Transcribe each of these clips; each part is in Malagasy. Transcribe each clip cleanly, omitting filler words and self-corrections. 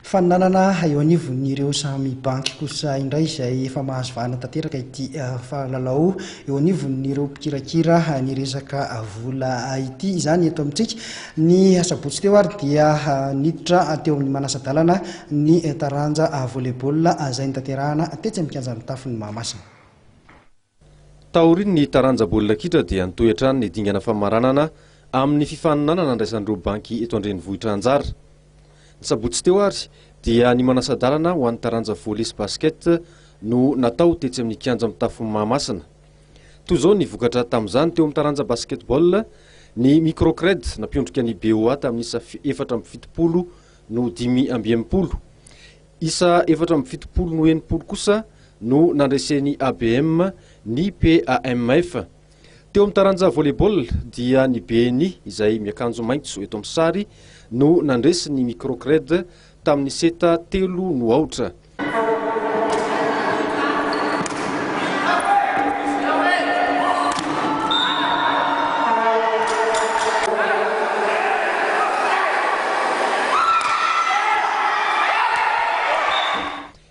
Faninanana eo anivon'ireo samy banky kosa indray izay efa mahazo vahana tanteraka ity lalao eo anivon'ireo mpikirakira ny resaka vola ity izany eto amintsika. Ny asabotsy teo ary dia niditra teo amin'ny manasa-dalana ny taranja volley-ball izay notanterahana tetsy amin'ny kianja mitafon'i Mahamasina. Taorian'ny taranja baolina kitra dia nitohy hatrany ny dingana famaranana amin'ny fifaninanana andraisan'ireo banky eto an-drenivohitra anjara. Ny sabotsy teo ary dia ny manasa-dalana ho an'ny taranja volley sy basket no natao tetsy amin'ny kianja mitafon'i Mahamasina. Toy izao ny vokatra tamin'izany teo amin'ny taranja basketball, ny Microcred nampiondrika ny BOA tamin'ny isa 74 no 65. Isa 74 no 60 kosa no nandresen'ny ABM ny PAMF. Teo amin'ny taranja volley-ball dia ny BNI izay miakanjo maitso eto amin'ny sary no nandresy ny Microcred tamin'ny seta telo no aotra.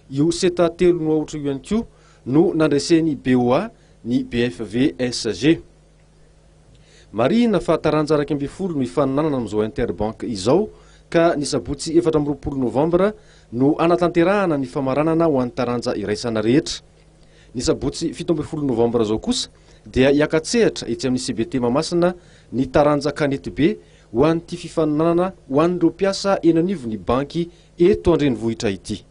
Io seta telo no aotra io ihany koa no nandresen'ny BOA ny BFVSG. Marihina fa taranja 11 no hifaninanana amin'izao Interbank izao ka ny sabotsy 24 novambra no hanatanterahana ny famaranana ho an'ny taranja iraisana rehetra. Ny sabotsy 17 novambra izao kosa dia hiaka-tsehatra etsy amin'ny CBT Mahamasina ny taranja kanetibe ho an'ity fifaninanana ho an'ireo mpiasa eny anivon'ny banky eto an-drenivohitra ity.